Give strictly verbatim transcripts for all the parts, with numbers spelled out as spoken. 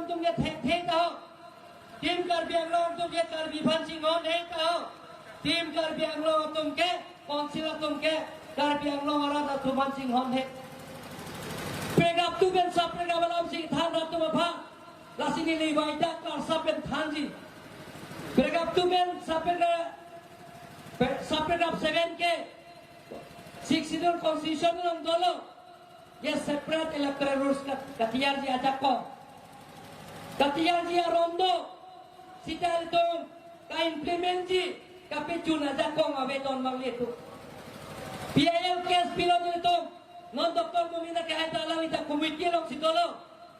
atum ke thekthe ta ho. Team Karbi Anglong atum ke Karbi aphan chinghon-he ta ho. Team Karbi Anglong atum ke, council atum ke Karbi Anglong arat atum aphan chinghon-he. Prekaptu pen sub prekap alam si than atum aphan, lasi neli waida klarsa pen thanji. Prekaptu pen sub prekap, pe-, sub prekap seven ke Sixth Schedule Constitution along dolo. Ye separate electoral rules ka, katiyarji ajakong. Katiyarji aron do, sita ilitum ka-implement-ji kapachun ajakong ave don abang ilitum. P I L case pilo ilitum, non Doctor Momin Akehai ta alangli ta committee along si dolo.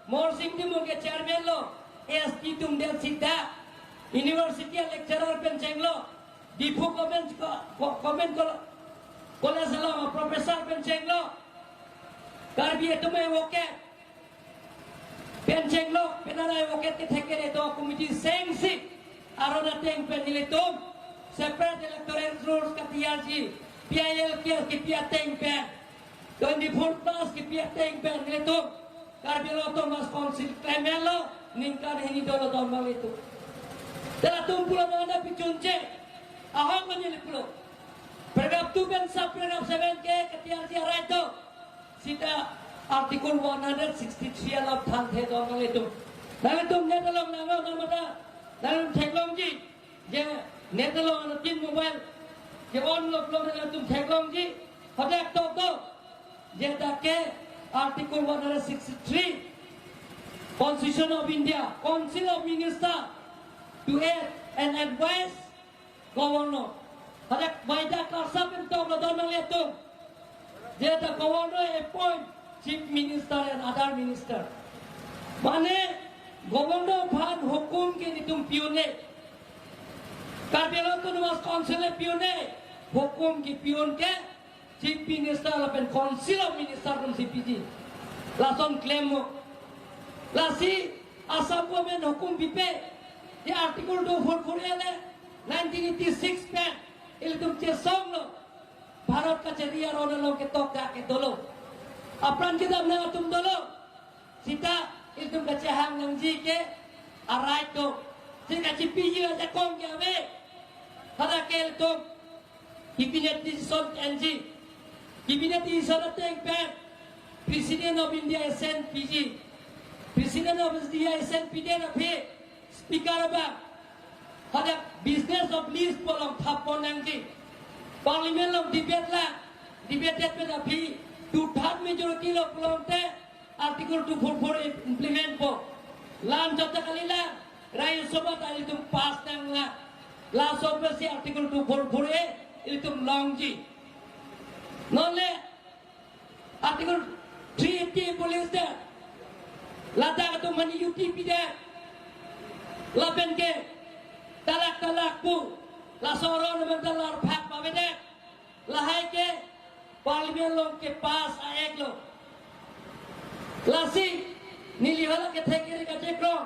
Morsing Timung ke chairman lo, S T atum det sita, university a lecturer pen chenglo, Diphu Government Co-, Co-, Government Co-, College along professor pen chenglo, Karbi atum advocate pen chenglo, penang advocate kethek kere do committee sengsi, aron ateng pen nelitum separate electoral rules katiyarji, P I L case kipi ateng pen, twenty-four plus kipi ateng pen nelitum Karbi Anglong Autonomous Council klemlo, ningkan hini dolo don abang ilitum. Te latum pulo nana pichunche, ahok mani le pulo. Prekaptu pen sub prekap seven ke katiyarji a-right do, sita Article one hundred sixty-three alam thanthe don abang ilitum. Nanglitum net along nanglo nang mata, nangtum theklongji. Je net along anuttin mobile ke-on lo pulo nanglitum theklongji. Hadak tok do. Je dak ke Article one hundred sixty-three, Constitution of India, Council of Minister to act and advise Governor. Hadak waida klarsa pen toklo don nanglitum. Je the Governor appoint Chief Minister and other minister. Mane Governor aphan hukum ke nelitum pi-un-e. Karbi Anglong Autonomous Council le pi-un-e. Hukum kepi-un ke Chief Minister lapen Council of Minister atumsi piji. Lason klem mo. Lasi Assam government hukum pipe. Ye Article two four four A le nineteen eighty-six pen ilitum chesonglo. Bharat kachari aron along ketok dak ke dolo. Apran kedam nang atum dolo. Sita ilitum kachehang nangji ke a-right do. Si kachepiji ajakong ke ave. Hala ke ilitum Cabinet decision enji. Cabinet decision ateng pen President of India assent piji. President of India assent pidet aphi Speaker abang hadak business of list pu along thap pon nangji. Parliament along debate la, debate det pen aphi two third majority lo pulote Article two four four implement po. Lam chot ta kalilang, Rajya Sabha ta ilitum pass nanglang. Laso pensi Article two four four A ilitum longji. Non le Article three eighty police det. Ladak atum mani U T P det. Lapen ke talak talak pu. Laso aron abang ta larphak pavedet. Lahai ke Parliament along kepass a-act lo. Lasi neli hala kethek kere kachekroi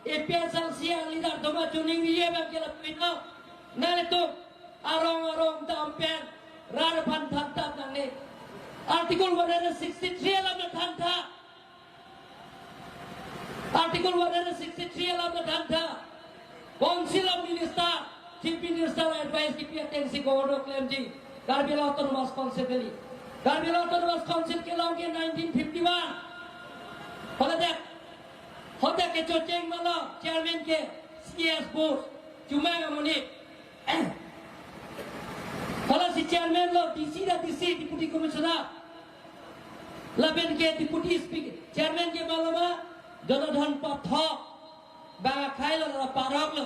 A P H L C a-leader atum achoningri abang ke lapuin lo. Nanglitum arong arong dam pen rat aphan thantap nangne. Article one hundred sixty-three alam na thantha. Article one hundred sixty-three alam na thantha. Council of Minister, Chief Minister advice kipi atengsi Governor klemji. Karbi Anglong Autonomous Council kali. Karbi Anglong Autonomous Council kelong ke nineteen fifty-one. Haladak, haladak kechocheng malo chairman ke C S Bose, Chumang Amuni. Halasi chairman lo D C da D C, Deputy Commissioner. Lapen ke Deputy Speaker, chairman ke maloma Jonathan Pathak, bang akhai lo la parok lo.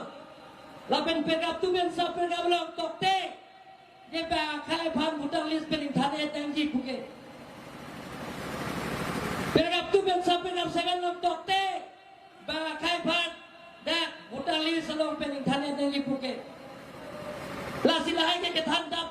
Lapen prekaptu pen sub prekap along tokte, je bang akhai aphan voter list pen ingthan-et nangji puke. Prekaptu pen sub prekap seven along tokte, bang akhai aphan dak voter list along pen ingthan-et nangji puke. Lasi lahai ke kethan ta